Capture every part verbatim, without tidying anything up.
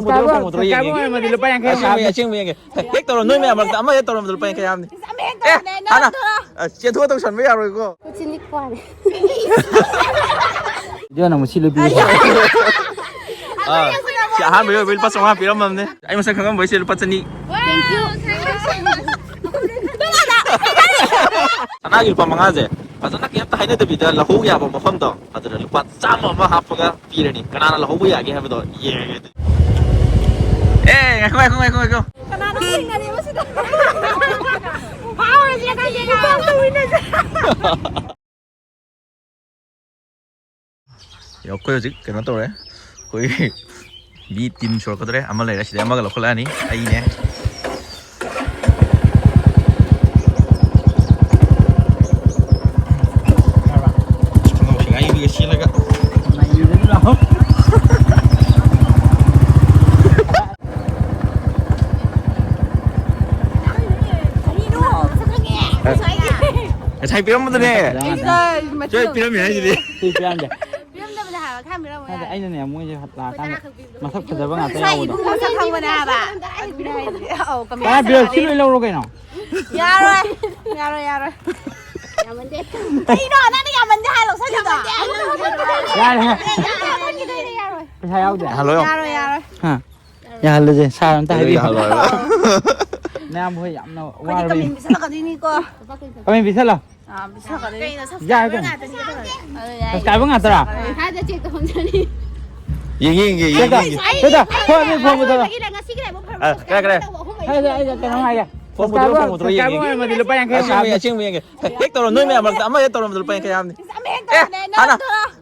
ꯐꯪꯉꯨꯗ꯭ꯔꯣ ꯌꯦꯡꯒꯦ꯫ ꯑꯣꯏꯔꯝꯃꯗꯤ ꯂꯨꯄꯥ ꯌꯥꯡꯈꯩ ꯑꯁꯦꯡꯕ, ꯑꯁꯦꯡꯕ ꯌꯦꯡꯒꯦ꯫ ꯍꯦꯛ ꯇꯧꯔꯣ, ꯅꯣꯏ ꯃꯌꯥꯝ ꯃꯔꯛꯇ ꯑꯃ ꯍꯦꯛ ꯇꯧꯔꯝꯕꯗ ꯂꯨꯄꯥ ꯌꯥꯡꯈꯩ ꯍꯥꯞꯅꯤ꯫ ꯑꯦ, ꯍꯥꯟꯅ, ꯑ, ꯆꯦꯟꯊꯣꯛꯑ ꯇꯧꯁꯟꯕ ꯌꯥꯔꯣꯏꯀꯣ꯫ ꯈꯨꯠꯁꯤ ꯅꯤꯛꯄ ꯋꯥꯅꯤ꯫ ꯚꯤꯗꯤꯑꯣ ꯅꯝꯕ ꯁꯤ ꯂꯣꯏ ꯄꯤꯔꯦ꯫ ꯑꯥ, ꯁꯤ ꯑꯍꯥꯟꯕꯒꯤ ꯑꯣꯏꯕ ꯂꯨꯄꯥ ꯆꯥꯝꯃꯉꯥ ꯄꯤꯔꯝꯃꯕꯅꯦ꯫ ꯑꯩ ꯃꯁꯛ ꯈꯪꯉꯝꯕꯩ ꯁꯤ ꯂꯨꯄꯥ ꯆꯅꯤ꯫ Thank you꯫ ꯁꯅꯥꯒꯤ ꯂꯨꯄꯥ ꯃꯉꯥꯁꯦ ꯐꯖꯅ ꯀꯩꯝꯇ ꯍꯥꯏꯅꯗꯕꯤꯗ ꯂꯧꯍꯧ ꯌꯥꯕ ꯃꯐꯝꯗꯣ, ꯑꯗꯨꯗ ꯂꯨꯄꯥ ꯆꯥꯝꯃ ꯑꯃ ꯍꯥꯞꯄꯒ ꯄꯤꯔꯅꯤ꯫ ꯀꯅꯥꯅ ꯂꯧꯍꯧꯕ ꯌꯥꯒꯦ ꯍꯥꯏꯕꯗꯣ ꯌꯦꯡꯉꯒꯦ ꯑꯗꯨꯗꯤ꯫ ꯑꯦ, ꯉꯥꯏꯈꯣ, ꯉꯥꯏꯈꯣ, ꯉꯥꯏꯈꯣ, ꯉꯥꯏꯈꯣ꯫ ꯀꯅꯥꯅꯣ ꯊꯦꯡꯅꯔꯦꯕ ꯁꯤꯗ? ꯐꯥꯎꯔꯁꯤꯔ ꯈꯪꯗꯦ, ꯅꯨꯄꯥ ꯑꯃ ꯋꯤꯟꯅꯔꯁꯦ꯫ ꯑꯩꯈꯣꯏ ꯍꯧꯖꯤꯛ ꯀꯩꯅꯣ ꯇꯧꯔꯦ꯫ ꯑꯩꯈꯣꯏ ꯃꯤ ꯇꯤꯟ ꯁꯨꯔꯛꯀꯗꯧꯔꯦ꯫ ꯑꯃ ꯂꯩꯔꯦ ꯁꯤꯗꯩ, ꯑꯃꯒ ꯂꯧꯈꯠꯂꯛꯑꯅꯤ꯫ ꯑꯩꯅꯦ꯫ ꯈꯪꯉꯧ ꯁꯦꯒꯥꯏꯒꯤꯗꯨꯒ ꯁꯦꯠꯂꯒ꯫ ꯉꯁꯥꯏ ꯄꯤꯔꯝꯕꯗꯨꯅꯦ꯫ ꯁꯤ ꯄꯤꯔꯝꯃꯦ ꯍꯥꯏꯁꯤꯗꯤ꯫ ꯁꯤ ꯄꯤꯔꯝꯒꯦ꯫ ꯄꯤꯔꯝꯗꯕꯅꯦ ꯍꯥꯏꯕ, ꯈꯔ ꯄꯤꯔꯝꯃꯣ ꯅꯠꯇꯦ, ꯌꯥꯏ꯫ ꯑꯩꯅꯅꯦ ꯃꯣꯏꯁꯦ ꯂꯥꯛꯑꯀꯥꯟꯗ ꯃꯁꯛ ꯐꯖꯕ ꯉꯥꯛꯇ ꯉꯁꯥꯏ ꯌꯥꯎꯕꯗꯣ꯫ ꯏꯕꯨꯡꯉꯣ ꯃꯁꯛ ꯈꯪꯕꯅꯦ ꯍꯥꯏꯕ꯫ ꯑꯗꯨꯅꯦ ꯍꯥꯏꯁꯦ꯫ ꯑꯧ, ꯀꯃꯦꯟ ꯀꯅꯥ ꯄꯤꯔꯣ? ꯁꯤ ꯂꯣꯏ ꯂꯧꯔꯣ ꯀꯩꯅꯣ꯫ ꯌꯥꯔꯣꯏ꯫ ꯌꯥꯔꯣꯏ, ꯌꯥꯔꯣꯏ꯫ ꯌꯥꯝꯃꯟꯗꯦ꯫ ꯀꯩꯅꯣ, ꯅꯪꯅ ꯌꯥꯝꯃꯟꯗꯦ ꯍꯥꯏꯔ ꯂꯧꯁꯜꯂꯤꯗꯣ? ꯌꯥꯔꯦ, ꯍꯦ꯫ ꯌꯥꯔꯣꯏ꯫ ꯄꯩꯁꯥ ꯌꯥꯎꯗꯦ꯫ ꯍꯜꯂꯣ, ꯌꯥꯔꯣꯏ, ꯌꯥꯔꯣꯏ꯫ ꯍꯥ꯫ ꯌꯥꯍꯜꯂꯁꯦ, ꯁꯥꯔ ꯑꯝꯇ ꯍꯥꯏꯕꯤꯌꯨ꯫ ꯌꯥꯍꯜꯂꯣ ꯍꯥꯏꯕ꯫ ꯃꯌꯥꯝ ꯍꯣꯏ ꯌꯥꯝꯅ ꯑꯩꯈꯣꯏꯗꯤ ꯋꯥꯔꯕꯅꯤ꯫ ꯀꯃꯦꯟ ꯄꯤꯁꯜꯂꯛꯀꯗꯣꯏꯅꯤꯀꯣ꯫ ꯀꯃꯦꯟ ꯄꯤꯁꯜꯂꯣ꯫ ꯑꯥ, ꯄꯤꯁꯜꯂꯛꯀꯗꯣꯏꯅꯤ꯫ ꯌꯥꯔꯦ ꯀꯩꯅꯣ꯫ ꯑꯗꯨ ꯌꯥꯏ꯫ ꯁꯕꯁꯀ꯭ꯔꯥꯏꯕꯔ ꯉꯥꯛꯇꯔꯥ? ꯌꯦꯡꯒꯦ, ꯌꯦꯡꯒꯦ, ꯌꯦꯡꯒꯦ, ꯌꯦꯡꯒꯦ꯫ ꯐꯣꯟ ꯄꯨꯊꯣꯔꯛꯑꯣ꯫ ꯉꯁꯤꯒꯤ ꯂꯥꯏꯕꯛ ꯐꯕ꯫ ꯑꯥ, ꯀꯔꯥꯏ, ꯀꯔꯥꯏ? ꯑꯩ, ꯑꯩ ꯀꯩꯅꯣꯝ ꯍꯥꯏꯒꯦ꯫ ꯐꯣꯟ ꯄꯨꯊꯣꯔꯛꯑꯣ, ꯐꯣꯟ ꯄꯨꯊꯣꯔꯛꯑꯣ, ꯌꯦꯡꯒꯦ꯫ ꯁꯕꯁꯀ꯭ꯔꯥꯏꯕꯔ ꯑꯣꯏꯔꯝꯃꯗꯤ ꯂꯨꯄꯥ ꯌꯥꯡꯈꯩ ꯑꯃ ꯑꯁꯦꯡꯕ, ꯍꯥꯞꯄꯦ꯫ ꯑꯁꯦꯡꯕ ꯌꯦꯡꯒꯦ꯫ ꯍꯦꯛ ꯇꯧꯔꯣ, ꯅꯣꯏ ꯃꯌꯥꯝ ꯃꯔꯛꯇ ꯑꯃ ꯍꯦꯛ ꯇꯧꯔꯝꯕꯗ ꯂꯨꯄꯥ ꯌꯥꯡꯈꯩ ꯍꯥꯞꯅꯤ꯫ ꯑꯦ, ꯍꯥꯟꯅ,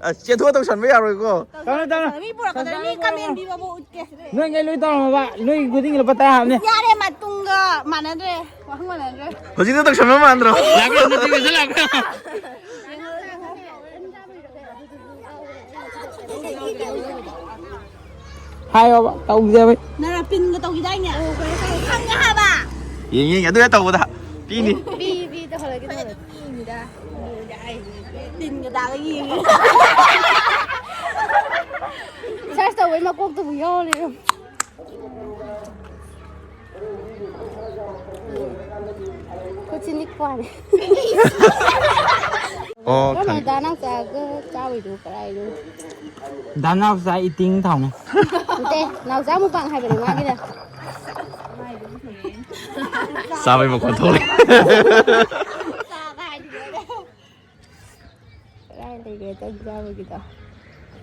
ꯑ, ꯆꯦꯟꯊꯣꯛꯑ ꯇꯧꯁꯟꯕ ꯌꯥꯔꯣꯏꯀꯣ꯫ ꯇꯧꯅꯨ, ꯇꯧꯅꯨ꯫ ꯃꯤ ꯄꯨꯔꯛꯀꯗꯣꯏꯅꯤ, ꯃꯤ ꯀꯃꯦꯟ ꯄꯤꯕꯕꯨ ꯎꯠꯀꯦ꯫ ꯅꯣꯏꯉꯩ ꯂꯣꯏ ꯇꯧꯔꯝꯃꯕ, ꯅꯣꯏ ꯈꯨꯗꯤꯡꯒꯤ ꯂꯨꯄꯥ ꯇꯔꯥ ꯍꯥꯞꯅꯤ꯫ ꯌꯥꯔꯦ, ꯃꯇꯨꯡꯒ ꯃꯥꯟꯅꯗ꯭ꯔꯦ, ꯋꯥꯍꯪ ꯃꯥꯟꯅꯗ꯭ꯔꯦ꯫ ꯍꯧꯖꯤꯛꯇ ꯇꯧꯁꯟꯕ ꯃꯥꯟꯗ꯭ꯔꯣ? ꯂꯥꯛꯈ꯭ꯔꯣ, ꯍꯧꯖꯤꯛꯇ ꯂꯥꯛꯈ꯭ꯔꯣ꯫ ꯍꯥꯏꯌꯣꯕ, ꯇꯧꯗꯦꯕ꯫ ꯅꯪꯅ ꯄꯤꯟꯒ ꯇꯧꯈꯤꯗꯥꯏꯅꯦ? ꯈꯪꯉꯦ ꯍꯥꯏꯕ꯫ ꯌꯦꯡ, ꯌꯦꯡ, ꯑꯗꯨ ꯍꯦꯛ ꯇꯧꯕꯗ ꯄꯤꯅꯤ꯫ ꯄꯤ, ꯄꯤ, ꯇꯧꯍꯜꯂꯒꯦ, ꯇꯧꯍꯜꯂꯒꯦ꯫ ꯇꯤꯟꯒ ꯇꯥꯒ ꯌꯦꯡꯉꯦ꯫ ꯁꯔꯁ ꯇꯧꯕꯩ ꯃꯀꯣꯛꯇꯨꯕꯨ ꯌꯥꯎꯔꯦ꯫ ꯈꯨꯠꯁꯤ ꯅꯤꯛꯄ ꯋꯥꯅꯤ꯫ ꯑꯣ, ꯅꯪꯅ ꯈꯪ- ꯗꯥ ꯅꯥꯎꯆꯥꯒ ꯆꯥꯕꯩꯗꯨ ꯀꯔꯥꯏꯗꯅꯣ? ꯗꯥ ꯅꯥꯎꯆꯥ ꯏꯇꯤꯡ ꯊꯥꯎꯅꯦ꯫ ꯅꯠꯇꯦ, ꯅꯥꯎꯆꯥ ꯃꯨꯛꯕꯥꯡ ꯍꯥꯏꯕꯅꯦ ꯃꯥꯒꯤꯅ꯫ ꯆꯥꯕꯩ ꯃꯈꯣꯟ ꯊꯣꯛꯂꯛꯑꯦ꯫ ꯀꯗꯥꯏ ꯂꯩꯒꯦ ꯇꯟ ꯆꯥꯕꯒꯤꯗꯣ?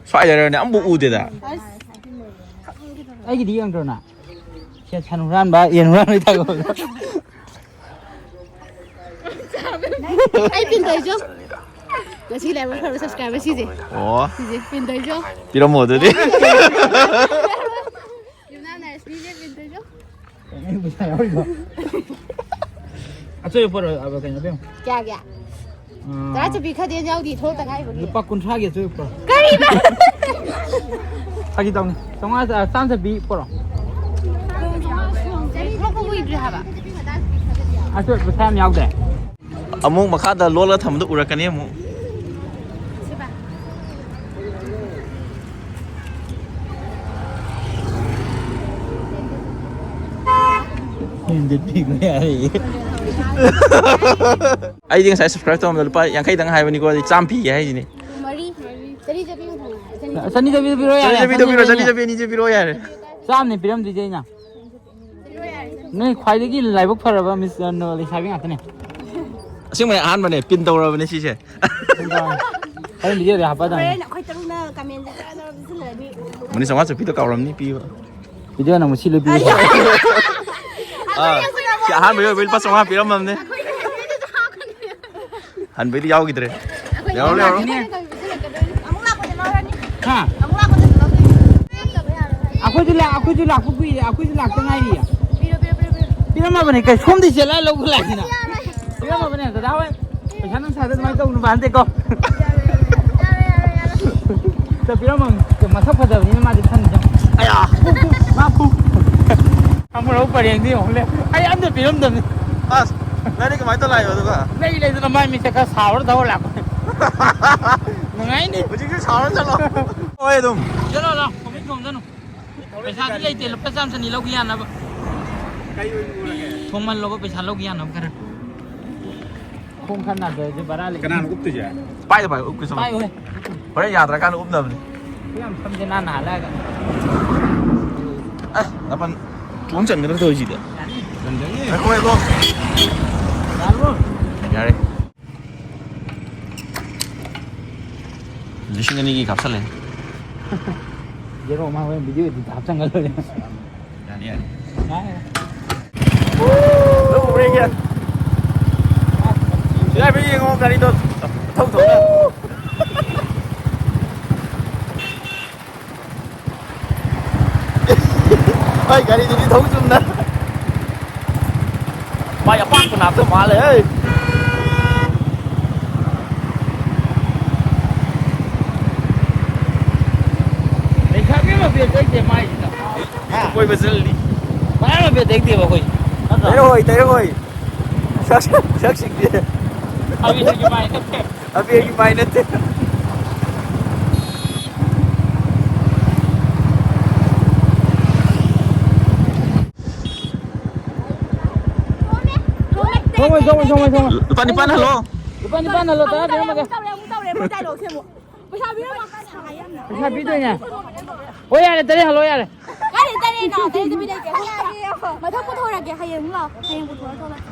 ꯁ꯭ꯋꯥꯏꯗꯔꯅꯦ ꯑꯝꯕꯨ ꯎꯗꯦꯗ꯫ ꯑꯁ꯫ ꯑꯩꯒꯤꯗꯤ ꯌꯦꯡꯗ꯭ꯔꯣ ꯅꯪ? ꯁꯦ, ꯁꯟ ꯍꯨꯔꯥꯟꯕ, ꯌꯦꯟ ꯍꯨꯔꯥꯟꯕ ꯇꯥꯏꯒꯣ꯫ ꯑꯩ ꯄꯤꯟ ꯇꯧꯔꯤꯁꯦ꯫ ꯉꯁꯤ ꯂꯥꯏꯕꯛ ꯐꯔꯕ subscriber ꯁꯤꯁꯦ꯫ ꯑꯣ꯫ ꯁꯤꯁꯦ ꯄꯤꯟ ꯇꯧꯔꯤꯁꯦ꯫ ꯄꯤꯔꯝꯃꯣ ꯑꯗꯨꯗꯤ꯫ ꯌꯨꯝꯅꯥꯝ ꯅꯥꯏꯁ ꯃꯤꯁꯦ ꯄꯤꯟ ꯇꯧꯔꯤꯁꯦ꯫ ꯀꯩꯅꯣ ꯄꯩꯁꯥ ꯌꯥꯎꯔꯤꯕꯣ? ꯑꯆꯣꯏ ꯑꯄꯣꯠ, ꯑ, ꯀꯩꯅꯣ ꯇꯧ꯫ ꯀꯌꯥꯒꯤ? ꯑꯥ, ꯇꯔꯥ ꯆꯠꯄꯤ ꯈꯔꯗꯤ ꯌꯥꯎꯗꯤ ꯊꯣꯛꯇ ꯉꯥꯏꯕꯒꯤ꯫ ꯂꯨꯄꯥ ꯀꯨꯟꯊ꯭ꯔꯥꯒꯤ ꯑꯆꯣꯏ ꯑꯄꯣꯠ꯫ ꯀꯔꯤꯕ? ꯐꯥꯒꯤ ꯇꯧꯅꯤ꯫ ꯆꯥꯝꯃꯉꯥ, ꯑ, ꯆꯥꯝꯃ ꯆꯠꯄꯤ ꯄꯣꯔꯛꯑꯣ꯫ ꯆꯅꯤ ꯊꯣꯛꯄ ꯀꯨꯏꯗ꯭ꯔꯤ ꯍꯥꯏꯕ꯫ ꯑꯆꯣꯏ ꯄꯩꯁꯥ ꯌꯥꯝ ꯌꯥꯎꯗꯦ꯫ ꯑꯃꯨꯛ ꯃꯈꯥꯗ ꯂꯣꯜꯂ ꯊꯝꯕꯗꯣ ꯎꯔꯛꯀꯅꯤ ꯑꯃꯨꯛ꯫ ꯍꯦꯟꯗ ꯄꯤꯕ ꯌꯥꯔꯦ꯫ ꯑꯩꯗꯤ ꯉꯁꯥꯏ subscribe ꯇꯧꯔꯝꯗ ꯂꯨꯄꯥ ꯌꯥꯡꯈꯩꯗꯪ ꯍꯥꯏꯕꯅꯤꯀꯣ, ꯑꯩ ꯆꯥꯝꯃ ꯄꯤꯒꯦ ꯍꯥꯏꯁꯤꯅꯤ꯫ ꯃꯔꯤ꯫ ꯆꯅꯤ ꯆꯠꯄꯤꯗꯣ ꯄꯤꯔꯣ ꯌꯥꯔꯦ꯫ ꯆꯅꯤ ꯆꯠꯄꯤꯗꯣ ꯄꯤꯔꯣ, ꯆꯅꯤ ꯆꯠꯄꯤ ꯑꯅꯤ ꯆꯠꯄꯤꯔꯣ ꯌꯥꯔꯦ꯫ ꯆꯥꯝꯃꯅꯤ ꯄꯤꯔꯝꯗꯣꯏꯁꯦ ꯑꯩꯅ꯫ ꯅꯣꯏ ꯈ꯭ꯋꯥꯏꯗꯒꯤ ꯂꯥꯏꯕꯛ ꯐꯔꯕ ꯃꯤꯁ, ꯑ, ꯅꯣ, ꯂꯩꯁꯥꯕꯤ ꯉꯥꯛꯇꯅꯦ꯫ ꯑꯁꯦꯡꯕꯅꯦ, ꯑꯍꯥꯟꯕꯅꯦ, ꯄꯤꯟ ꯇꯧꯔꯕꯅꯦ ꯁꯤꯁꯦ꯫ ꯍꯣꯔꯦꯟ video ꯗ ꯍꯥꯞꯄꯛꯑꯗꯕꯅꯦ꯫ ꯍꯣꯔꯦꯟ ꯑꯩꯈꯣꯏ ꯇꯔꯨꯛꯅ comment ꯁꯦ ꯆꯥꯟꯅꯕ ꯄꯤꯁꯤꯜꯂꯛꯑꯗꯤ꯫ ꯃꯅꯤ ꯆꯥꯝꯃꯉꯥ ꯆꯠꯄꯤꯗꯣ ꯀꯥꯎꯔꯝꯅꯤ ꯄꯤꯕ꯫ Video ꯅ ꯑꯃꯨꯛ ꯁꯤ ꯂꯣꯏ ꯄꯤꯕ ꯁꯥꯕ꯫ ꯑꯥ, ꯁꯤ ꯑꯍꯥꯟꯕꯒꯤ ꯑꯣꯏꯕ ꯂꯨꯄꯥ ꯆꯥꯝꯃꯉꯥ ꯄꯤꯔꯝꯃꯕꯅꯦ꯫ ꯍꯟꯕꯩꯗꯤ ꯌꯥꯎꯈꯤꯗ꯭ꯔꯦ꯫ ꯌꯥꯎꯔꯣ, ꯌꯥꯎꯔꯣ꯫ ꯂꯥꯛꯈꯤꯅꯤ꯫ ꯑꯃꯨꯛ ꯂꯥꯛꯄꯗ ꯂꯧꯔꯅꯤ꯫ ꯍꯥ? ꯑꯃꯨꯛ ꯂꯥꯛꯄꯗ ꯂꯧꯗꯣꯏꯅꯤ꯫ ꯑꯩꯈꯣꯏꯁꯨ ꯂꯥꯛ-, ꯑꯩꯈꯣꯏꯁꯨ ꯂꯥꯛꯄ ꯀꯨꯏꯔꯦ, ꯑꯩꯈꯣꯏꯁꯨ ꯂꯥꯛꯇ ꯉꯥꯏꯔꯤꯌꯦ꯫ ꯄꯤꯔꯣ, ꯄꯤꯔꯣ, ꯄꯤꯔꯣ, ꯄꯤꯔꯣ꯫ ꯄꯤꯔꯝꯃꯕꯅꯦ, ꯀꯩ ꯁꯣꯝꯗꯩ ꯆꯦꯜꯂ ꯂꯧꯕ ꯂꯥꯛꯏꯁꯤꯅ꯫ ꯌꯥꯔꯣꯏ꯫ ꯄꯤꯔꯝꯃꯕꯅꯦ, ꯗꯗꯥ ꯍꯣꯏ꯫ ꯄꯩꯁꯥ ꯅꯨꯡꯁꯥꯗ ꯑꯗꯨꯃꯥꯏꯅ ꯇꯧꯅꯨꯕ ꯍꯟꯗꯦꯀꯣ꯫ ꯌꯥꯔꯣꯏ, ꯌꯥꯔꯣꯏ, ꯌꯥꯔꯣꯏ꯫ ꯄꯤꯔꯝꯃꯕꯅꯦ, ꯃꯁꯛ ꯐꯖꯕꯅꯤꯅ ꯃꯥꯗꯤ ꯈꯟꯗ꯭ꯔꯦ꯫ ꯑꯌꯥ! ꯃꯥ ꯐꯨ꯫ ꯑꯃꯨꯔꯛ ꯄꯔꯦꯡꯗꯤ ꯌꯦꯡꯉꯨꯅꯦ꯫ ꯑꯩ ꯑꯝꯇ ꯄꯤꯔꯝꯗꯕꯅꯤ꯫ ꯑꯁ, ꯅꯪꯗꯤ ꯀꯃꯥꯏꯅ ꯇꯧ ꯂꯥꯛꯏꯕ ꯑꯗꯨꯒ? ꯂꯩ ꯂꯩꯗꯅ ꯃꯥꯏ ꯃꯤꯠꯁꯦ ꯈꯔ ꯁꯥꯎꯔ ꯇꯧꯔ ꯂꯥꯛꯄꯅꯦ꯫ ꯅꯨꯡꯉꯥꯏꯅꯤ꯫ ꯍꯧꯖꯤꯛꯁꯨ ꯁꯥꯎꯔ ꯆꯠꯂꯣ꯫ ꯍꯣꯏ, ꯑꯗꯨꯝ꯫ ꯆꯠꯂꯣ, ꯂꯥꯛꯑꯣ, ꯀꯣꯃꯦꯟ ꯈꯨꯝꯁꯅꯨ꯫ ꯄꯩꯁꯥꯗꯤ ꯂꯩꯇꯦ, ꯂꯨꯄꯥ ꯆꯥꯝ ꯆꯅꯤ ꯂꯧꯒꯦ ꯌꯥꯅꯕ꯫ ꯀꯩ ꯑꯣꯏꯅ ꯎꯔꯒꯦ? ꯊꯣꯡꯃꯜꯂꯣꯕ, ꯄꯩꯁꯥ ꯂꯧꯒꯦ ꯌꯥꯅꯕ ꯈꯔ꯫ ꯈꯣꯡ ꯈꯔ ꯅꯥꯗꯔꯗꯤ ꯕꯔꯥ ꯂꯩ꯫ ꯀꯅꯥꯅꯣ ꯎꯞꯇꯣꯏꯁꯦ? ꯄꯥꯏꯗ ꯄꯥꯏ, ꯎꯞꯀꯦ ꯆꯠꯂꯣ꯫ ꯄꯥꯏꯌꯨꯍꯦ꯫ ꯍꯣꯔꯦꯟ ꯌꯥꯗ꯭ꯔꯀꯥꯟꯗ ꯎꯞꯅꯕꯅꯦ꯫ ꯌꯥꯝ ꯁꯝꯁꯦ ꯅꯥꯟꯅ ꯍꯜꯂꯛꯑꯒ꯫ ꯑꯦ, ꯅꯥꯄꯟ ꯆꯣꯡ ꯆꯟꯒꯗ꯭ꯔꯥ ꯇꯧꯔꯤꯁꯤꯗꯤ꯫ ꯌꯥꯅꯤ꯫ ꯉꯥꯏꯈꯣ, ꯉꯥꯏꯈꯣ꯫ ꯌꯥꯔꯕꯣ? ꯌꯥꯔꯦ꯫ ꯂꯤꯁꯤꯡ ꯑꯅꯤꯒꯤ ꯀꯥꯞꯁꯜꯂꯦ꯫ ꯖꯦꯔꯣ ꯑꯃ ꯍꯣꯔꯦꯟ video edit ꯍꯥꯞꯆꯟꯒ ꯂꯣꯏꯔꯦ꯫ ꯌꯥꯅꯤ, ꯌꯥꯅꯤ꯫ ꯌꯥꯔꯦ꯫ ꯂꯧꯔꯦꯒꯦ꯫ ꯁꯤꯗ ꯍꯥꯏꯐꯦꯠ ꯌꯦꯡꯉꯣ, ꯒꯥꯔꯤꯗꯣ ꯊꯧ ꯊꯧꯅ꯫ ꯑꯩ ꯒꯥꯔꯤꯗꯨꯗꯤ ꯊꯧ ꯆꯨꯝꯅ꯫ ꯃꯥꯏ ꯑꯄꯥꯛꯄ ꯅꯥꯞꯇ ꯃꯥꯜꯂꯦ, ꯍꯦ꯫ ꯂꯩꯁꯥꯕꯤ ꯑꯃ ꯕꯦꯒ ꯂꯩꯇꯦ ꯃꯥꯏꯁꯤꯗ꯫ ꯀꯣꯏꯕ ꯆꯠꯂꯤ꯫ ꯃꯥ ꯑꯃ ꯕꯦꯒ ꯂꯩꯇꯦꯕ ꯑꯩꯈꯣꯏ꯫ ꯅꯠꯇ꯭ꯔꯣ? ꯇꯩꯔꯛꯑꯣꯏ, ꯇꯩꯔꯛꯑꯣꯏ꯫ ꯁꯛ, ꯁꯛ ꯁꯤꯡꯗꯦ꯫ ꯑꯕꯤꯔꯒꯤ ꯃꯥꯏ ꯅꯠꯇꯦ꯫ ꯑꯕꯤꯔꯒꯤ ꯃꯥꯏ ꯅꯠꯇꯦ꯫ ꯊꯣꯡꯉꯣꯏ, ꯊꯣꯡꯉꯣꯏ, ꯊꯣꯡꯉꯣꯏ, ꯊꯣꯡꯉꯣꯏ꯫ ꯂꯨꯄꯥ ꯅꯤꯄꯥꯟ ꯍꯜꯂꯣ꯫ ꯂꯨꯄꯥ ꯅꯤꯄꯥꯟ ꯍꯜꯂꯣ, ꯇꯔꯥ ꯄꯤꯔꯝꯃꯒꯦ꯫ ꯑꯃꯨꯛ ꯇꯧꯔꯦ, ꯑꯃꯨꯛ ꯇꯧꯔꯦ, ꯑꯃꯨꯛ ꯇꯧꯔꯦ, ꯑꯃꯨꯛ ꯇꯧꯔꯦ, ꯑꯃꯨꯛ ꯇꯧꯔꯦ꯫ ꯄꯩꯁꯥ ꯄꯤꯔꯝꯃꯣ꯫ ꯁꯥꯏ ꯌꯥꯝꯅ꯫ ꯄꯩꯁꯥ ꯄꯤꯗꯣꯏꯅꯦ꯫ ꯍꯣꯏ, ꯌꯥꯔꯦ, ꯇꯔꯦꯠ ꯍꯜꯂꯣ, ꯌꯥꯔꯦ꯫ ꯀꯥꯏꯗꯩ ꯇꯔꯦꯠꯅꯣ? ꯇꯔꯦꯠꯇꯨ ꯄꯤꯔꯛꯀꯦ꯫ ꯃꯊꯛ ꯄꯨꯊꯣꯔꯛꯀꯦ, ꯍꯌꯦꯡ ꯑꯃꯨꯛ ꯂꯥꯛꯑꯣ, ꯍꯌꯦꯡ ꯄꯨꯊꯣꯔꯛꯑꯣ꯫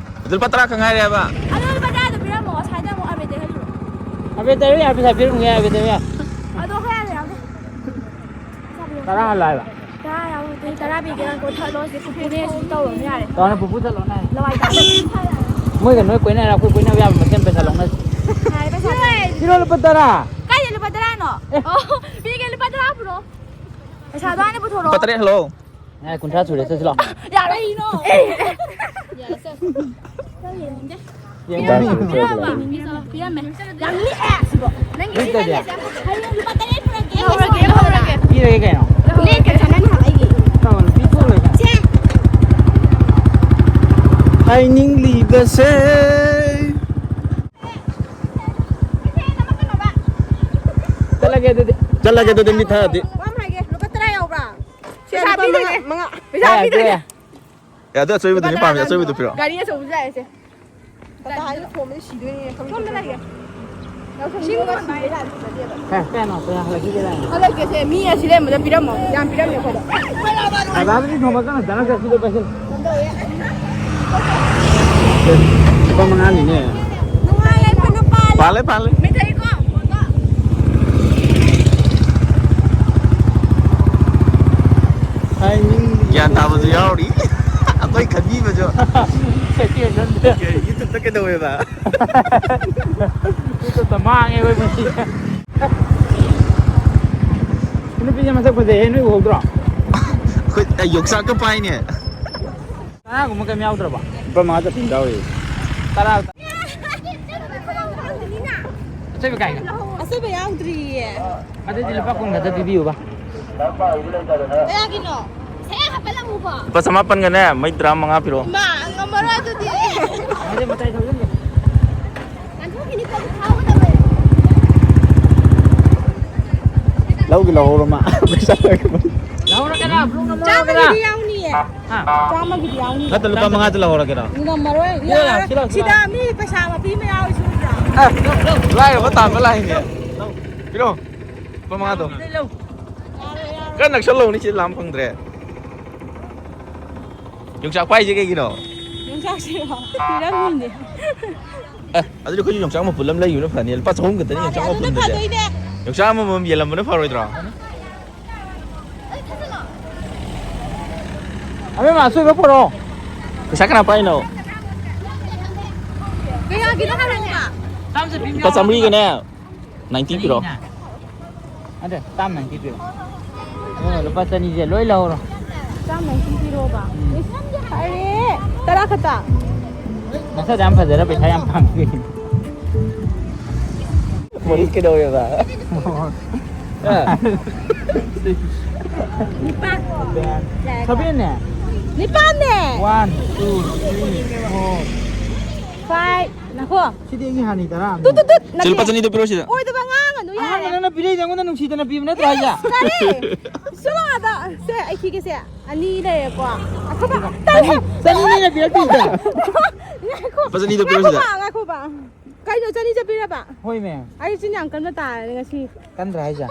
ꯑꯗꯨ ꯂꯨꯄꯥ ꯇꯔꯥ ꯈꯛ ꯉꯥꯏꯔꯦ ꯍꯥꯏꯕ꯫ ꯑꯗꯨ ꯂꯨꯄꯥ ꯇꯔꯥꯗꯣ ꯄꯤꯔꯝꯃꯣ, ꯑꯁ꯭ꯋꯥꯏꯗ ꯑꯃꯨꯛ ꯑꯕꯦꯗ ꯍꯜꯂꯨꯔꯣ꯫ ꯑꯕꯦꯗ ꯌꯥ, ꯄꯩꯁꯥ ꯄꯤꯔꯝꯒꯦ, ꯑꯕꯦꯗ ꯌꯥ꯫ ꯑꯗꯣ ꯈꯔ ꯌꯥꯝ ꯌꯥꯎꯗꯦ꯫ ꯇꯔꯥ ꯍꯜꯂꯣ ꯍꯥꯏꯕ꯫ ꯇꯔꯥ ꯌꯥꯎꯗꯦ, ꯇꯔꯥ ꯄꯤꯒꯦ, ꯅꯪ ꯀꯣꯛ ꯊꯠꯂꯣ, ꯁꯤ ꯄꯨꯄꯨꯅꯦ, ꯁꯤ ꯇꯧꯔꯣꯅꯦ, ꯌꯥꯔꯦ꯫ ꯇꯧꯔꯣꯅꯦ, ꯄꯨꯄꯨ ꯊꯠꯂꯣꯅꯦ꯫ ꯂꯋꯥꯏ ꯇꯥꯕ꯫ ꯃꯣꯏꯒ ꯅꯣꯏ ꯀꯣꯏꯅꯔ ꯑꯩꯈꯣꯏ ꯀꯣꯏꯅꯕ ꯌꯥꯕ ꯃꯁꯦꯟ ꯄꯩꯁꯥ ꯂꯧꯅꯁꯤ꯫ ꯌꯥꯔꯦ, ꯄꯩꯁꯥ ꯄꯤꯔꯣ꯫ ꯄꯤꯔꯣ, ꯂꯨꯄꯥ ꯇꯔꯥ꯫ ꯀꯥꯏꯗꯩ ꯂꯨꯄꯥ ꯇꯔꯥꯅꯣ? ꯑꯦ꯫ ꯑꯣ, ꯄꯤꯒꯦ, ꯂꯨꯄꯥ ꯇꯔꯥ ꯄꯨꯔꯛꯑꯣ꯫ ꯄꯩꯁꯥꯗꯣ ꯍꯥꯟꯅ ꯄꯨꯊꯣꯔꯛꯑꯣ꯫ ꯂꯨꯄꯥ ꯇꯔꯦꯠ ꯍꯜꯂꯣ꯫ ꯉꯥꯏ, ꯀꯨꯟꯊ꯭ꯔꯥ ꯁꯨꯔꯦ, ꯆꯠꯁꯤ ꯂꯥꯛꯑꯣ꯫ ꯌꯥꯔꯦ꯫ ꯀꯩꯅꯣ? ꯌꯥꯔꯦ, ꯆꯠꯁꯤ꯫ ꯌꯦꯡꯉꯣ꯫ ꯄꯤꯔꯝꯃꯦ꯫ ꯄꯤꯔꯝꯃꯦ꯫ ꯌꯥꯝ ꯂꯤꯛꯑꯦ ꯁꯤꯕꯣ꯫ ꯅꯪꯒꯤ ꯀꯩ ꯇꯧꯔꯒꯦ? ꯍꯌꯦꯡ ꯂꯨꯄꯥ ꯇꯔꯦꯠ ꯄꯨꯔꯛꯀꯦ꯫ ꯂꯧꯔꯒꯦ, ꯂꯧꯔꯒꯦ꯫ ꯄꯤꯔꯒꯦ ꯀꯩꯅꯣ꯫ ꯂꯦꯛꯀꯦ ꯁꯦ, ꯅꯪ ꯅꯍꯥꯟ ꯑꯩꯒꯤ꯫ ꯇꯧꯔꯣ, ꯄꯤꯊꯣꯛꯑꯣ ꯂꯣꯏꯅ꯫ ꯁꯦ꯫ ꯍꯥꯏꯅꯤꯡꯂꯤꯕꯁꯦ꯫ ꯆꯠꯂꯒꯦ ꯑꯗꯨꯗꯤ꯫ ꯆꯠꯂꯒꯦ ꯑꯗꯨꯗꯤ, ꯃꯤ ꯊꯥꯔꯗꯤ꯫ ꯋꯥ ꯑꯃ ꯍꯥꯏꯒꯦ, ꯂꯨꯄꯥ ꯇꯔꯥ ꯌꯥꯎꯕ꯭ꯔꯥ? ꯁꯦ, ꯄꯩꯁꯥ ꯄꯤꯗꯣꯏꯅꯦ꯫ ꯃꯉꯥ꯫ ꯄꯩꯁꯥ ꯄꯤꯗꯣꯏꯅꯦ꯫ ꯑꯦ, ꯑꯗꯨ ꯑꯆꯣꯏꯕꯗꯨꯅꯦ ꯄꯥꯝꯃꯤ, ꯑꯆꯣꯏꯕꯗꯨ ꯄꯤꯔꯛꯑꯣ꯫ ꯒꯥꯔꯤ ꯑꯆꯧꯕꯗ ꯂꯥꯛꯑꯦꯁꯦ꯫ ꯀꯗꯥꯏꯗ ꯊꯣꯝꯕꯗ ꯁꯤꯗꯣꯏꯅꯦ꯫ ꯁꯣꯝꯗ ꯂꯩꯒꯦ꯫ ꯁꯤꯡꯕ ꯃꯥꯟꯕ ꯌꯥꯗꯦ꯫ ꯀꯩ, ꯀꯩꯅꯣ, ꯀꯌꯥ ꯍꯜꯂꯛꯈꯤꯒꯦ ꯂꯥꯏ? ꯍꯜꯂꯛꯀꯦꯁꯦ, ꯃꯤ ꯑꯁꯤ ꯂꯩꯔꯝꯕꯗ ꯄꯤꯔꯝꯃꯣ꯫ ꯌꯥꯝ ꯄꯤꯔꯝꯃꯦ ꯑꯩꯈꯣꯏꯗ꯫ ꯑꯗꯥꯗꯗꯤ ꯊꯣꯝꯕ ꯀꯟꯅ ꯆꯠꯅꯈ꯭ꯔꯦ, ꯁꯤꯗ ꯄꯩꯁꯥ꯫ ꯂꯨꯄꯥ ꯃꯉꯥꯅꯤꯅꯦ꯫ ꯅꯨꯡꯉꯥꯏꯌꯦ, ꯐꯅ ꯄꯥꯜꯂꯦ꯫ ꯄꯥꯜꯂꯦ, ꯄꯥꯜꯂꯦ꯫ ꯃꯦꯊꯩꯀꯣ, ꯐꯣꯟꯗꯣ꯫ ꯒ꯭ꯌꯥꯟ ꯇꯥꯕꯁꯨ ꯌꯥꯎꯔꯤ꯫ ꯑꯩꯈꯣꯏ ꯈꯟꯕꯤꯕꯁꯨ꯫ ꯀꯩ, ꯀꯩ, ꯀꯩ, YouTube-ꯇ ꯀꯩꯗꯧꯋꯦꯕ? YouTube-ꯇ ꯃꯥꯡꯉꯦ ꯑꯩꯈꯣꯏ ꯄꯨꯟꯁꯤ꯫ ꯅꯨꯄꯤꯁꯦ ꯃꯁꯛ ꯐꯖꯩꯍꯦ, ꯅꯣꯏ ꯎꯍꯧꯗ꯭ꯔꯣ? ꯑꯩꯈꯣꯏ, ꯑꯩ ꯌꯣꯡꯆꯥꯛꯀ ꯄꯥꯏꯅꯦ꯫ ꯁꯅꯥꯒꯨꯝꯕ ꯀꯩꯝ ꯌꯥꯎꯗ꯭ꯔꯕꯣ? ꯂꯨꯄꯥ ꯃꯉꯥ ꯆꯠꯄꯤ ꯑꯃ ꯌꯥꯎꯔꯤ꯫ ꯇꯔꯥ꯫ ꯑꯆꯣꯏꯕ ꯀꯥꯏꯅ? ꯑꯆꯣꯏꯕ ꯌꯥꯎꯗ꯭ꯔꯤꯌꯦ꯫ ꯑꯗꯨꯗꯤ ꯂꯨꯄꯥ ꯀꯨꯟ ꯈꯛꯇ ꯄꯤꯕꯤꯌꯨꯕ꯫ ꯀꯌꯥꯒꯤꯅꯣ? ꯁꯦ ꯍꯥꯞꯄ ꯂꯪꯉꯨꯀꯣ꯫ ꯂꯨꯄꯥ ꯆꯃꯥꯄꯟꯒꯅꯦ, ꯃꯩ ꯇꯔꯥꯃꯉꯥ ꯄꯤꯔꯛꯑꯣ꯫ ꯏꯃꯥ, ꯉꯝꯃꯔꯣꯏ ꯑꯗꯨꯗꯤ꯫ ꯑꯗꯨꯗꯤ ꯃꯇꯥꯏ ꯊꯧꯖꯤꯟꯒꯦ꯫ ꯅꯥꯟꯊꯣꯛꯈꯤꯅꯤꯀꯣ, ꯑꯗꯨ ꯊꯥꯎꯒꯗꯕꯅꯦ꯫ ꯂꯧꯒꯦ ꯂꯧꯍꯧꯔꯣ ꯃꯥ꯫ ꯄꯩꯁꯥ ꯂꯧꯒꯦ꯫ ꯂꯧꯍꯧꯔꯒꯦꯔꯥ? ꯕ꯭ꯂꯣꯛ ꯅꯝꯕꯔ ꯂꯧꯍꯧꯔꯒꯦꯔꯥ? ꯆꯥꯝꯃꯒꯤꯗꯤ ꯌꯥꯎꯅꯤꯌꯦ꯫ ꯍꯥ? ꯆꯥꯝꯃꯒꯤꯗꯤ ꯌꯥꯎꯅꯤ꯫ ꯅꯠꯇ꯭ꯔ ꯂꯨꯄꯥ ꯃꯉꯥꯗ ꯂꯧꯍꯧꯔꯒꯦꯔꯣ? ꯉꯝꯃꯔꯣꯏ꯫ ꯁꯤ ꯂꯥꯛꯑꯣ, ꯌꯥꯔꯣꯏ꯫ ꯁꯤ ꯂꯥꯛꯑꯣ, ꯁꯤ ꯁꯤꯗ ꯂꯥꯛꯑꯣ꯫ ꯃꯤ ꯄꯩꯁꯥ ꯃꯄꯤ ꯑꯃ ꯌꯥꯎꯔꯤꯁꯤꯗ꯫ ꯑꯦ, ꯂꯥꯏꯔꯕ ꯇꯥꯟꯕ ꯂꯥꯛꯏꯅꯦ꯫ ꯄꯤꯔꯣ꯫ ꯂꯨꯄꯥ ꯃꯉꯥꯗꯣ꯫ ꯂꯧ꯫ ꯈꯔ ꯅꯛꯁꯜꯂꯧꯅꯤ, ꯁꯤ ꯂꯥꯝ ꯐꯪꯗ꯭ꯔꯦ꯫ ꯌꯣꯡꯆꯥꯛ ꯄꯥꯏꯁꯦ ꯀꯩꯒꯤꯅꯣ? ꯌꯣꯡꯆꯥꯛꯁꯤꯔꯣ? ꯄꯤꯔꯝꯃꯤꯅꯦ꯫ ꯑꯦ, ꯑꯗꯨꯗꯤ ꯑꯩꯈꯣꯏꯁꯨ ꯌꯣꯡꯆꯥꯛ ꯃꯄꯨꯜ ꯑꯃ ꯂꯩꯈꯤꯕꯅ ꯐꯅꯤ꯫ ꯂꯨꯄꯥ ꯆꯍꯨꯝ ꯈꯛꯇꯅꯤ ꯃꯥꯅꯦ, ꯌꯣꯡꯆꯥꯛ ꯑꯗꯨꯅ ꯃꯄꯨꯜꯗꯨꯗꯤ꯫ ꯐꯗꯣꯏꯅꯦ꯫ ꯌꯣꯡꯆꯥꯛ ꯑꯃꯃꯝ ꯌꯦꯜꯂꯝꯕꯅ ꯐꯔꯣꯏꯗ꯭ꯔꯣ? ꯑꯕꯦꯝꯃ, ꯑꯆꯣꯏꯕ ꯄꯨꯔꯛꯑꯣ꯫ ꯄꯩꯁꯥ ꯀꯅꯥ ꯄꯥꯏꯅꯣ? ꯀꯌꯥꯒꯤꯅꯣ ꯍꯥꯏꯔꯛꯑꯣꯕ? ꯂꯨꯄꯥ ꯆꯥꯝꯃꯔꯤꯒꯅꯦ꯫ ꯅꯥꯏꯟꯇꯤ ꯄꯤꯔꯣ꯫ ꯑꯗ, ꯆꯥꯝ ꯅꯥꯏꯟꯇꯤ ꯄꯤꯔꯣ꯫ ꯑꯗꯨꯒ ꯂꯨꯄꯥ ꯆꯅꯤꯁꯦ ꯂꯣꯏ ꯂꯧꯔꯣ꯫ ꯆꯥꯝ ꯅꯥꯏꯟꯇꯤ ꯄꯤꯔꯣꯕ꯫ ꯎꯝ꯫ ꯏꯁ, ꯐꯔꯦ꯫ ꯇꯔꯥ ꯈꯛꯇ꯫ ꯅꯁꯛ ꯌꯥꯝ ꯐꯖꯔ ꯄꯩꯁꯥ ꯌꯥꯝ ꯄꯥꯝꯃꯤ꯫ ꯃꯣꯔꯤꯁ ꯀꯩꯗꯧꯋꯦꯕ? ꯅꯤꯄꯥꯟ꯫ ꯁꯚꯦꯟꯅꯦ? ꯅꯤꯄꯥꯟꯅꯦ꯫ One, two, three, four, five꯫ ꯉꯥꯏꯈꯣ꯫ ꯁꯤꯗꯤ ꯑꯩꯒꯤ ꯍꯥꯟꯅꯩ ꯇꯔꯥ ꯑꯃ꯫ ꯇꯨ, ꯇꯨ, ꯇꯨ, ꯁꯤ ꯂꯨꯄꯥ ꯅꯠꯇꯦ꯫ ꯆꯅꯤꯗꯣ ꯄꯤꯔꯣ ꯁꯤꯗ꯫ ꯑꯣꯏꯗꯕ ꯉꯥꯡꯒꯅꯨ, ꯌꯥꯔꯦ꯫ ꯑꯍꯥꯟꯕ ꯅꯪꯅ ꯄꯤꯔꯛꯏꯁꯦ ꯑꯩꯉꯣꯟꯗ ꯅꯨꯡꯁꯤꯗꯅ ꯄꯤꯕ ꯅꯠꯇ꯭ꯔꯣ ꯍꯥꯏꯁꯦ? ꯌꯥꯔꯦ꯫ ꯆꯠꯂꯣ ꯑꯥꯗ꯫ ꯑ, ꯁꯦ, ꯑꯩ ꯊꯤꯒꯦꯁꯦ꯫ ꯑꯅꯤ ꯂꯩꯔꯦꯀꯣ꯫ ꯑꯩꯈꯣꯏ ꯕꯥ-, ꯆꯅꯤ, ꯆꯅꯤ ꯂꯩꯔꯦ ꯄꯤꯔꯛꯇꯣꯏꯁꯦ꯫ ꯉꯥꯏꯈꯣ꯫ ꯂꯨꯄꯥ ꯆꯅꯤꯗꯣ ꯄꯤꯔꯛꯑꯣꯁꯤꯗ꯫ ꯉꯥꯏꯈꯣꯕ, ꯉꯥꯏꯈꯣꯕ꯫ ꯀꯩꯅꯣ, ꯆꯅꯤ ꯆꯠꯄꯤꯔꯕ? ꯍꯣꯏ, ꯃꯦꯝ꯫ ꯑꯩ ꯆꯤꯟ ꯌꯥꯝ ꯀꯟꯕ ꯇꯥꯔꯦ ꯉꯁꯤ꯫ ꯀꯟꯗ꯭ꯔꯥ ꯍꯥꯏꯁꯦ?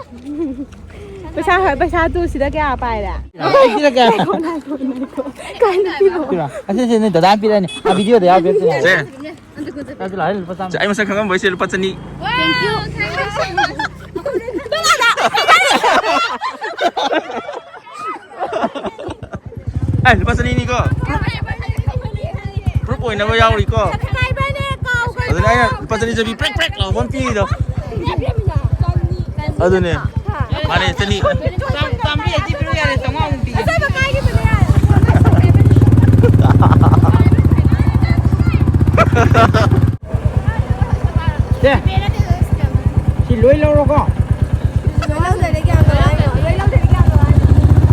ꯄꯩꯁꯥ, ꯄꯩꯁꯥ ꯇꯨ ꯁꯤꯗ ꯀꯌꯥ ꯄꯥꯏꯔꯦ? ꯑꯩ ꯄꯤꯔꯛꯀꯦ꯫ ꯉꯥꯏꯈꯣ, ꯉꯥꯏꯈꯣ, ꯉꯥꯏꯈꯣ꯫ ꯀꯥꯏꯗ ꯄꯤꯔꯛꯑꯣ? ꯄꯤꯔꯛꯑꯣ꯫ ꯑꯁꯤ, ꯁꯤ, ꯅꯣꯏ ꯗꯗꯥ ꯄꯤꯔꯛꯑꯅꯤ꯫ ꯑꯥ, ꯚꯤꯗꯤꯑꯣꯗ ꯌꯥꯎꯔ ꯄꯤꯔꯛꯇꯣꯏꯅꯦ꯫ ꯁꯦ꯫ ꯑꯗꯨ ꯂꯥꯛꯑꯦ, ꯂꯨꯄꯥ ꯆꯥꯝꯃ꯫ ꯁꯦ, ꯑꯩ ꯃꯁꯛ ꯈꯪꯉꯝꯕꯩ, ꯁꯦ, ꯂꯨꯄꯥ ꯆꯅꯤ꯫ Thank you. ꯑꯦ, ꯂꯨꯄꯥ ꯆꯅꯤꯅꯤꯀꯣ꯫ Proof ꯑꯣꯏꯅꯕ ꯌꯥꯎꯔꯤꯀꯣ꯫ ꯑꯗꯨꯅ ꯑꯩꯅ ꯂꯨꯄꯥ ꯆꯅꯤ ꯆꯠꯄꯤ ꯄ꯭ꯔꯦꯛ ꯄ꯭ꯔꯦꯛ ꯂꯥꯎꯕ ꯑꯃ ꯄꯤꯔꯤꯗꯣ꯫ ꯑꯗꯨꯅꯦ꯫ ꯃꯥꯅꯦ, ꯆꯅꯤ꯫ ꯆꯥꯝ-, ꯆꯥꯝꯃꯔꯤ ꯑꯩꯠꯇꯤ ꯄꯤꯔꯣ ꯌꯥꯔꯦ, ꯆꯥꯝꯃꯉꯥꯃꯨꯛ ꯄꯤꯒꯦ꯫ ꯁꯦ, ꯁꯤ ꯂꯣꯏ ꯂꯧꯔꯣꯀꯣ꯫ ꯂꯣꯏ ꯂꯧꯗ꯭ꯔꯗꯤ ꯀꯌꯥꯝ ꯂꯧ ꯍꯥꯏꯅꯣ? ꯂꯣꯏ ꯂꯧꯗ꯭ꯔꯗꯤ ꯀꯌꯥꯝ ꯂꯧ ꯍꯥꯏꯅꯣ?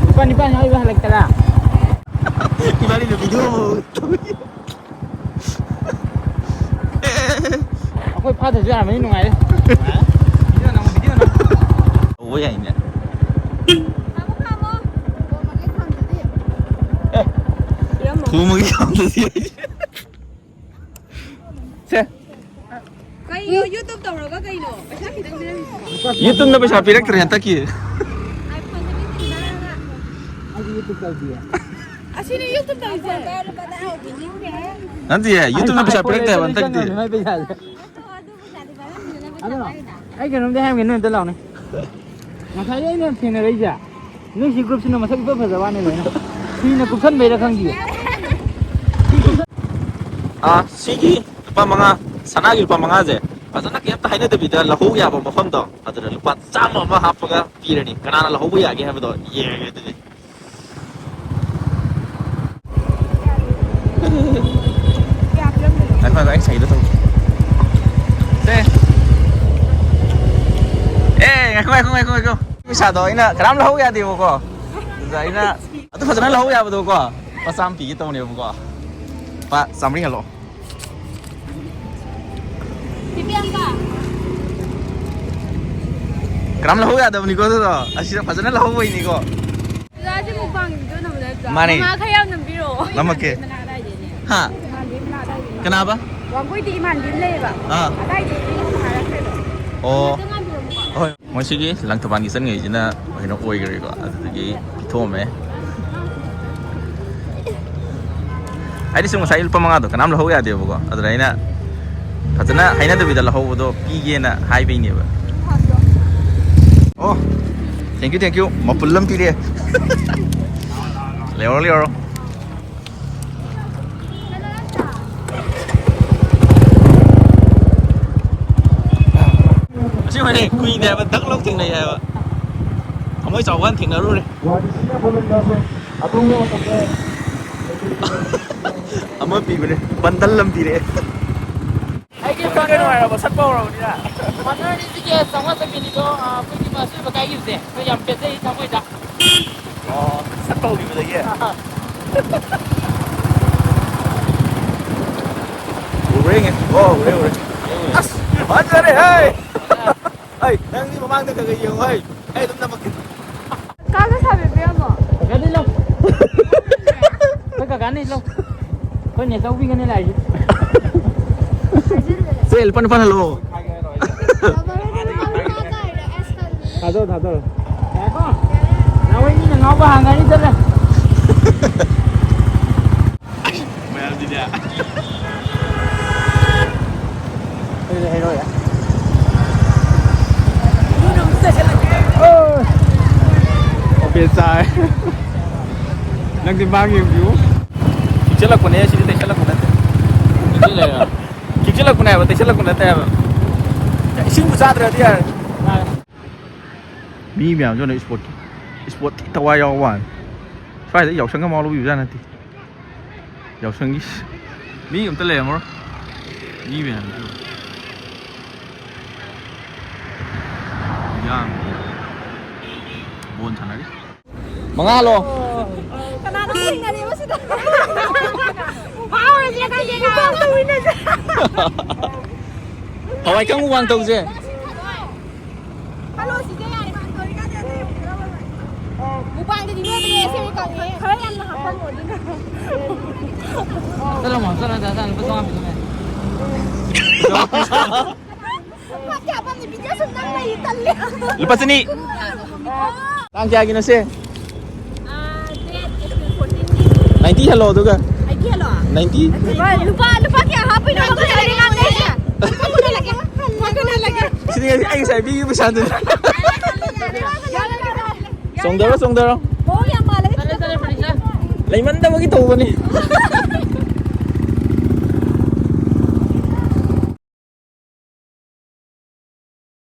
ꯂꯨꯄꯥ ꯅꯤꯄꯥꯟ ꯌꯥꯎꯔꯤꯕ ꯍꯜꯂꯛꯇꯔꯥ? ꯏꯕꯥꯅꯤꯅ ꯚꯤꯗꯤꯑꯣ ꯑꯃ ꯇꯧꯔꯤ꯫ ꯑꯩꯈꯣꯏ ꯐꯥꯗ꯭ꯔꯁꯨ ꯌꯥꯔꯝꯃꯅꯤ, ꯅꯨꯡꯉꯥꯏꯔꯦ꯫ ꯚꯤꯗꯤꯑꯣ ꯅꯝꯃꯣ, ꯚꯤꯗꯤꯑꯣ ꯅꯝꯃꯣ꯫ ꯇꯧꯕ ꯌꯥꯏꯅꯦ꯫ ꯈꯥꯝꯃꯣ, ꯈꯥꯝꯃꯣ꯫ ꯑꯦ, ꯊꯣꯡꯕꯒꯤ ꯈꯥꯝꯗꯗꯤ꯫ ꯁꯦ꯫ ꯀꯩꯅꯣ YouTube ꯇꯧꯔꯒ ꯀꯩꯅꯣ? ꯄꯩꯁꯥ ꯈꯤꯇꯪ ꯄꯤꯔꯝꯃꯤꯁꯤꯕꯣ? YouTubeꯅ ꯄꯩꯁꯥ ꯄꯤꯔꯛꯇ꯭ꯔꯦ ꯍꯟꯗꯛꯀꯤ꯫ iPhone seventeen ꯄꯥꯏꯔꯒ꯫ ꯑꯩꯗꯤ YouTube ꯇꯧꯗꯤꯌꯦ꯫ ꯑꯁꯤꯅꯤ YouTube ꯇꯧꯔꯤꯁꯦ꯫ ꯅꯠꯇꯤꯌꯦ, YouTubeꯅ ꯄꯩꯁꯥ ꯄꯤꯔꯛꯇꯦ ꯍꯥꯏꯕ ꯍꯟꯗꯛꯀꯤꯗꯤ꯫ ꯃꯥꯏ ꯄꯩꯁꯥꯁꯦ꯫ ꯑꯗꯣ ꯄꯩꯁꯥꯗꯤ ꯄꯥꯏꯔꯝꯃꯤꯗꯅ ꯄꯩꯁꯥ ꯑꯗꯣ ꯄꯥꯏꯔꯤꯗ꯫ ꯑꯩ ꯀꯩꯅꯣꯝꯗꯤ ꯍꯥꯏꯔꯝꯒꯦ, ꯅꯣꯏ ꯑꯝꯇ ꯂꯥꯎꯅꯦ꯫ ꯉꯁꯥꯏ ꯑꯩꯅ ꯊꯦꯡꯅꯔꯛꯏꯁꯦ, ꯅꯣꯏ ꯁꯤ groupꯁꯤꯅ ꯃꯁꯛ ꯏꯐ ꯐꯖꯕ ꯋꯥꯅꯦ ꯂꯣꯏꯅ꯫ ꯐꯤꯅ ꯀꯨꯞꯁꯟꯕꯩꯔꯥ ꯈꯪꯗꯤꯌꯦ꯫ ꯑꯥ, ꯁꯤꯒꯤ ꯂꯨꯄꯥ ꯃꯉꯥ, ꯁꯅꯥꯒꯤ ꯂꯨꯄꯥ ꯃꯉꯥꯁꯦ ꯐꯖꯅ ꯀꯩꯝꯇ ꯍꯥꯏꯅꯗꯕꯤꯗ ꯂꯧꯍꯧ ꯌꯥꯕ ꯃꯐꯝꯗꯣ, ꯑꯗꯨꯗ ꯂꯨꯄꯥ ꯆꯥꯝꯃ ꯑꯃ ꯍꯥꯞꯄꯒ ꯄꯤꯔꯅꯤ꯫ ꯀꯅꯥꯅ ꯂꯧꯍꯧꯕ ꯌꯥꯒꯦ ꯍꯥꯏꯕꯗꯣ ꯌꯦꯡꯉꯒꯦ ꯑꯗꯨꯗꯤ꯫ ꯉꯥꯏꯈꯣ, ꯉꯥꯏꯈꯣ, ꯑꯩ ꯁꯩꯗꯣ ꯇꯧꯒꯦ꯫ ꯁꯦ꯫ ꯑꯦ, ꯉꯥꯏꯈꯣ, ꯉꯥꯏꯈꯣ, ꯉꯥꯏꯈꯣ, ꯉꯥꯏꯈꯣ꯫ ꯄꯩꯁꯥꯗꯣ ꯑꯩꯅ ꯀꯅꯥꯝ ꯂꯧꯍꯧ ꯌꯥꯗꯦꯕꯀꯣ꯫ ꯑꯗꯨꯗ ꯑꯩꯅ ꯑꯗꯨ ꯐꯖꯅ ꯂꯧꯍꯧ ꯌꯥꯕꯗꯣꯀꯣ꯫ ꯂꯨꯄꯥ ꯆꯥꯝꯃ ꯄꯤꯒꯦ ꯇꯧꯅꯦꯕꯀꯣ꯫ ꯂꯨꯄꯥ ꯆꯥꯝꯃꯔꯤ ꯍꯜꯂꯛꯑꯣ꯫ ꯀꯅꯥꯝ ꯂꯧꯍꯧ ꯌꯥꯗꯕꯅꯤꯀꯣ ꯑꯗꯨꯗꯣ꯫ ꯑꯁꯤꯗ ꯐꯖꯅ ꯂꯧꯍꯧꯕꯩꯅꯤꯀꯣ꯫ ꯑꯣꯖꯥꯁꯦ ꯃꯨꯛꯕꯥꯡꯒꯤꯗꯣ ꯅꯝꯕ ꯅꯠꯇ꯭ꯔꯣ? ꯃꯥꯅꯦ꯫ ꯃꯃꯥ ꯈꯔ ꯌꯥꯝ ꯅꯝꯕꯤꯔꯛꯑꯣ꯫ ꯅꯝꯃꯛꯀꯦ꯫ ꯏꯃꯥꯟꯕꯤ ꯃꯅꯥꯛ ꯑꯗꯥꯏꯗꯩꯅꯦ꯫ ꯍꯥ? ꯏꯃꯥꯟꯕꯤ ꯃꯅꯥꯛ ꯑꯗꯥꯏꯗꯩꯅꯦ꯫ ꯀꯅꯥꯕ? ꯋꯥꯡꯒꯣꯏꯗꯤ ꯏꯃꯥꯟꯕꯤ ꯑꯃ ꯂꯩꯌꯦꯕ꯫ ꯑꯥ꯫ ꯑꯗꯥꯏꯗꯩ ꯃꯤꯅ ꯍꯥꯏꯔꯛꯈ꯭ꯔꯦꯕ꯫ ꯑꯣ꯫ ꯉꯥꯛꯇꯪ ꯉꯥꯏꯕꯤꯔꯝꯃꯨꯀꯣ꯫ ꯍꯣꯏ꯫ ꯃꯣꯏꯁꯤꯒꯤ ꯂꯪꯊꯕꯥꯜꯒꯤ ꯆꯟꯈꯩꯁꯤꯅ ꯀꯩꯅꯣ ꯑꯣꯏꯈ꯭ꯔꯦꯀꯣ, ꯑꯗꯨꯗꯒꯤ ꯄꯤꯊꯣꯛꯑꯝꯃꯦ꯫ ꯍꯥꯏꯗꯤ ꯁꯨꯝ ꯉꯁꯥꯏ ꯂꯨꯄꯥ ꯃꯉꯥꯗꯣ ꯀꯅꯥꯝ ꯂꯧꯍꯧ ꯌꯥꯗꯦꯕꯀꯣ, ꯑꯗꯨꯗ ꯑꯩꯅ ꯐꯖꯅ ꯍꯥꯏꯅꯗꯕꯤꯗ ꯂꯧꯍꯧꯕꯗꯣ ꯄꯤꯒꯦꯅ ꯍꯥꯏꯕꯩꯅꯦꯕ꯫ ꯑꯣ, thank you, thank you. ꯃꯄꯨꯜ ꯑꯃ ꯄꯤꯔꯛꯑꯦ꯫ ꯂꯩꯍꯧꯔꯣ, ꯂꯩꯍꯧꯔꯣ꯫ ꯑꯁꯦꯡꯕꯅꯦ, ꯀꯨꯏꯅꯦ ꯍꯥꯏꯕ ꯗꯛ ꯂꯧ ꯊꯦꯡꯅꯩ ꯍꯥꯏꯕ꯫ ꯊꯃꯣꯏ ꯆꯥꯎꯕ ꯍꯥꯟꯅ ꯊꯦꯡꯅꯔꯨꯔꯦ꯫ ꯑꯃ ꯄꯤꯕꯅꯦ, ꯕꯟꯗꯜ ꯑꯃ ꯄꯤꯔꯛꯑꯦ꯫ ꯑꯩꯒꯤ ꯈꯪꯗꯦ, ꯅꯨꯡꯉꯥꯏꯔꯕꯣ? ꯁꯛꯄ ꯍꯧꯔꯕꯅꯤꯅ꯫ ꯄꯥꯔꯠꯅꯔꯅꯤ ꯁꯤꯒꯤ ꯆꯥꯝꯃꯉꯥ ꯆꯠꯄꯤꯅꯤꯗꯣ, ꯑꯩꯈꯣꯏꯒꯤ ꯃꯆꯨ ꯃꯀꯥꯏꯒꯤꯁꯦ ꯑꯩꯈꯣꯏ ꯌꯥꯝ ꯄꯦꯟꯖꯩ ꯊꯃꯣꯏꯗ꯫ ꯑꯣ, ꯁꯠ ꯇꯧꯈꯤꯕꯗꯒꯤ? ꯎꯔꯦ, ꯎꯔꯦ, ꯎꯔꯦ꯫ ꯑꯁ, ꯐꯖꯔꯦ, ꯍꯩ! ꯍꯩ, ꯅꯪꯗꯤ ꯃꯃꯥꯡꯗ ꯈꯔ ꯈꯔ ꯌꯦꯡꯉꯣ, ꯍꯩ꯫ ꯑꯩ ꯑꯗꯨꯝ ꯅꯝꯃꯛꯀꯦ꯫ ꯀꯥꯒ ꯁꯥꯕꯤꯕꯤꯔꯝꯃꯣ꯫ ꯀꯀꯥꯗꯤ ꯂꯧ꯫ ꯑꯩꯈꯣꯏ ꯀꯀꯥꯅꯤ ꯂꯧ꯫ ꯑꯩꯈꯣꯏ ꯅꯦ ꯆꯧꯕꯤꯒꯅꯤ ꯂꯥꯛꯏꯁꯦ꯫ ꯍꯥꯏꯖꯤꯜꯂꯦ꯫ ꯁꯦ, ꯂꯨꯄꯥ ꯅꯤꯄꯥꯟ ꯍꯜꯂꯣ꯫ ꯊꯥꯗꯣꯛꯑꯣ, ꯊꯥꯗꯣꯛꯑꯣ꯫ ꯉꯥꯏꯈꯣ꯫ ꯅꯍꯥꯟꯋꯥꯏ ꯃꯤꯅ ꯉꯥꯎꯕ ꯍꯥꯡꯒꯅꯤ, ꯆꯠꯂꯦ꯫ ꯃꯌꯥꯝꯁꯤꯗꯤ꯫ ꯑꯗꯨꯗꯤ ꯍꯩꯔꯣꯏ꯫ ꯑꯣ꯫ ꯑꯣꯄꯦ ꯆꯥꯏ꯫ ꯅꯪꯗꯤ ꯃꯥꯡ ꯌꯦꯡꯕꯤꯌꯨ꯫ ꯈꯤꯛꯆꯜꯂꯛꯄꯅꯦ, ꯁꯤꯗꯤ ꯇꯩꯁꯜꯂꯛꯄ ꯅꯠꯇꯦ꯫ ꯈꯤꯛꯆꯜꯂꯛꯄꯅꯦ ꯍꯥꯏꯕ, ꯇꯩꯁꯜꯂꯛꯄ ꯅꯠꯇꯦ ꯍꯥꯏꯕ꯫ ꯏꯁꯤꯡꯕꯨ ꯆꯥꯗ꯭ꯔꯗꯤ ꯌꯥꯔꯦ꯫ ꯃꯤ ꯃꯌꯥꯝꯁꯨ ꯏꯁꯄꯣꯔꯠꯀꯤ, ꯏꯁꯄꯣꯔꯠꯀꯤ ꯊꯋꯥꯏ ꯌꯥꯎꯕ ꯋꯥꯅꯤ꯫ ꯁ꯭ꯋꯥꯏꯗ ꯌꯥꯎꯁꯪꯒ ꯃꯥꯎ ꯂꯧꯕꯤꯕꯖꯥꯠ ꯅꯠꯇꯦ꯫ ꯌꯥꯎꯁꯪꯒꯤ ꯃꯤ ꯑꯝꯇ ꯂꯩꯔꯝꯃꯔꯣꯏ꯫ ꯃꯤ ꯃꯌꯥꯝꯁꯨ ꯌꯥꯝ ꯕꯣꯟ ꯁꯥꯟꯅꯔꯤ꯫ ꯃꯉꯥꯂꯣ? ꯀꯅꯥꯅꯣ ꯊꯦꯡꯅꯔꯦꯕ ꯁꯤꯗ? ꯐꯥꯎꯔꯁꯤꯔ ꯈꯪꯗꯦ, ꯉꯥ꯫ ꯍꯋꯥꯏ ꯀꯪ ꯃꯨꯛꯕꯥꯡ ꯇꯧꯁꯦ꯫ ꯍꯜꯂꯣ, ꯁꯤꯗ ꯌꯥꯔꯦ꯫ ꯃꯨꯛꯕꯥꯡꯗꯗꯤ ꯃꯤ ꯆꯠꯂꯝꯃꯣ, ꯆꯠꯂꯣ, ꯆꯠꯂꯣ, ꯆꯠꯂꯣ, ꯂꯨꯄꯥ ꯆꯥꯝꯃꯉꯥ ꯄꯤꯔꯝꯃꯦ꯫ ꯂꯨꯄꯥ ꯀꯌꯥ ꯄꯥꯝꯃꯤ? ꯕꯤꯗꯤꯑꯣ ꯁꯨꯝ ꯅꯝ ꯂꯩ, ꯇꯜꯂꯦ꯫ ꯂꯨꯄꯥ ꯆꯅꯤ꯫ ꯇꯥꯡ ꯀꯌꯥꯒꯤꯅꯣ ꯁꯦ? ꯑꯥ, date April fourteen ꯒꯤ꯫ ꯅꯥꯏꯟꯇꯤ ꯍꯜꯂꯣ ꯑꯗꯨꯒ꯫ ꯑꯩꯒꯤ ꯍꯜꯂꯣ? ꯅꯥꯏꯟꯇꯤ꯫ ꯂꯨꯄꯥ, ꯂꯨꯄꯥ, ꯂꯨꯄꯥ ꯀꯌꯥ ꯍꯥꯞꯄꯤꯅꯣ? ꯂꯨꯄꯥ ꯀꯨꯟ ꯍꯜꯂꯒꯦ꯫ ꯂꯨꯄꯥ ꯀꯨꯟ ꯍꯜꯂꯒꯦ꯫ ꯁꯤꯗꯤ ꯑꯩ ꯉꯁꯥꯏ ꯄꯤꯈꯤꯕ ꯄꯩꯁꯥꯗꯨꯅꯤ꯫ ꯆꯣꯡꯊꯔꯣ, ꯆꯣꯡꯊꯔꯣ꯫ ꯃꯑꯣꯡ ꯌꯥꯝ ꯃꯥꯜꯂꯦ꯫ ꯆꯠꯂꯦ, ꯆꯠꯂꯦ, ꯐꯔꯅꯤꯆꯔ꯫ ꯂꯩꯃꯟꯗꯕꯒꯤ ꯇꯧꯕꯅꯤ꯫